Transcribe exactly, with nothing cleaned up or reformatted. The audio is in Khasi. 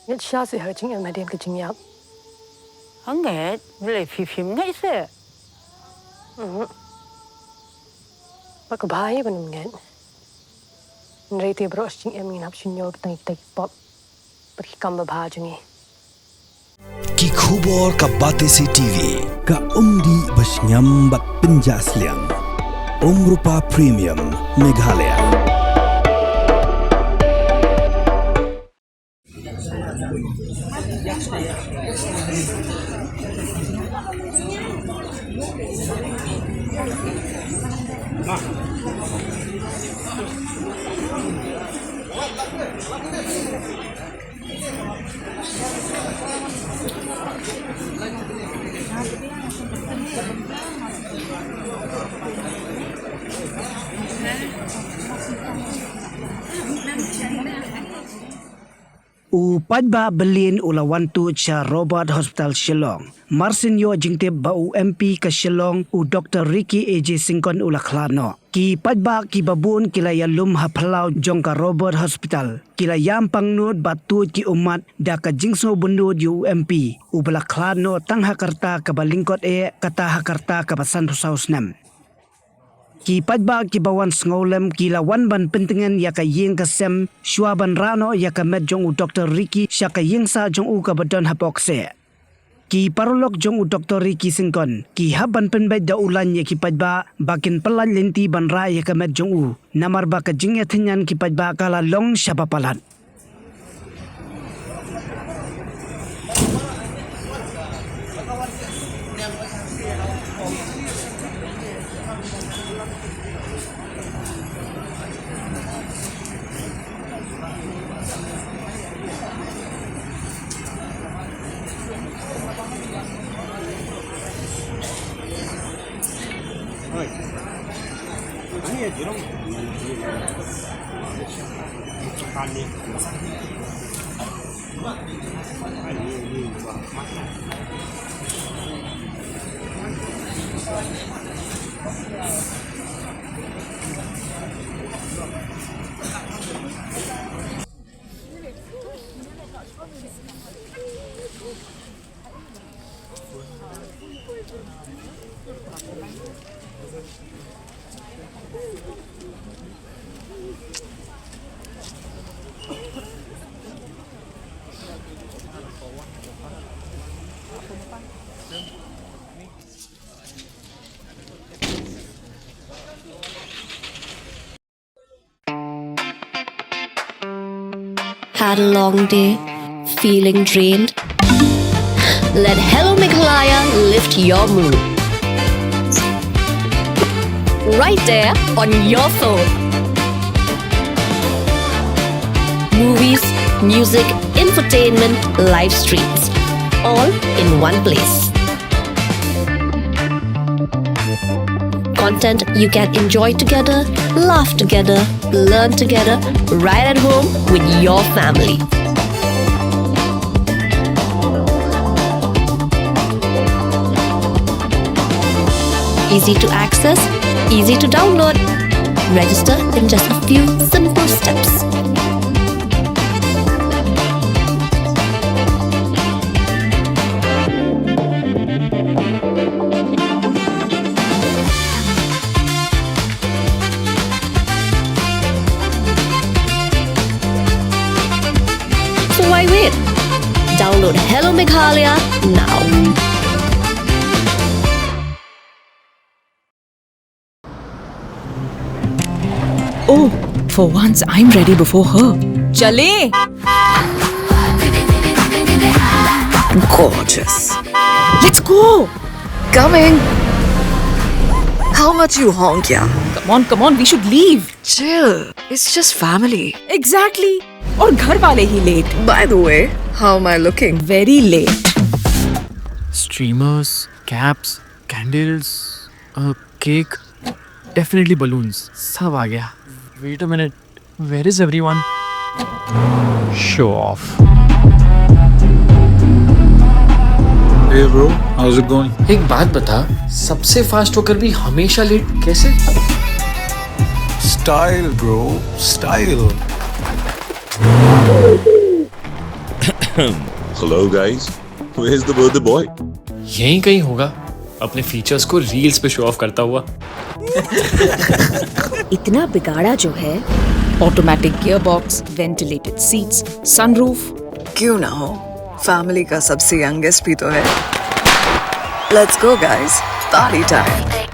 Ngeit shisha seh ha ka jingim hadien ka jingïap. Hangeit, balei phi phim ngeit seh? Mhm. Ba ka bha hi ban ym ngeit. Hynrei te baroh shi jingim ngin hap shim ïa ki tang ki pop bad ki kam babha jong ngi. Ki khubor ka Batesi TV, ka umdih ba shngiam bad pynjah sliang. Umrupa Premium, Meghalaya. U paidbah Berlin u la wan tuid sha Robert Hospital Shillong. Marsien ïoh jingtip ba u M P ka Shillong u Doktor Ricky A J Syngkon u la khlad noh. Ki paidbah kiba bun ki la ïalum ha phyllaw jong ka Robert Hospital. Ki la ïam pangnud bad tuid ki ummat da ka jingsngewbynnud ïa u M P uba la khlad noh tang ha ka rta kaba lyngkot eh, kata ha ka rta kaba sanphew saw snem. Ki paidbah kiba wan sngewlem ki la wan ban pyntngen ïa ka ïing ka sem shuwa ban rah noh ïa ka met jong u Doktor Ricky sha ka ïing sah jong u kaba don hapoh kseh. Ki paralok jong u Doktor Ricky Syngkon ki hap ban pynbeit da u lain ïa ki paidbah ba kin pyllait lynti ban rah ïa ka met jong u, namar ba ka jingïathynñian ki paidbah ka la long shaba palat. Had a long day? Feeling drained? Let Hello Meghalaya lift your mood. Right there on your phone. Movies, music, infotainment, live streams, all in one place. Content you can enjoy together, laugh together, learn together, right at home with your family. Easy to access, easy to download. Register in just a few simple steps. So why wait? Download Hello Meghalaya now. Oh, for once I'm ready before her. चलें। Gorgeous. Let's go. Coming. How much you honk, yeah? Come on, come on, we should leave. Chill. It's just family. Exactly. और घर वाले ही late. By the way, how am I looking? Very late. Streamers, caps, candles, a cake, definitely balloons. सब आ गया. Wait a minute. Where is everyone? Show off. Hey bro, how's it going? एक बात बता, सबसे fast होकर भी हमेशा late कैसे? Style bro, style. Hello guys, where's the birthday boy? यहीं कहीं होगा, अपने फीचर्स को रील्स पे शो ऑफ करता हुआ। इतना बिगाड़ा जो है। Automatic gearbox, ventilated seats, sunroof। क्यों ना हो, फैमिली का सबसे यंगेस्ट भी तो है। Let's go guys, party time।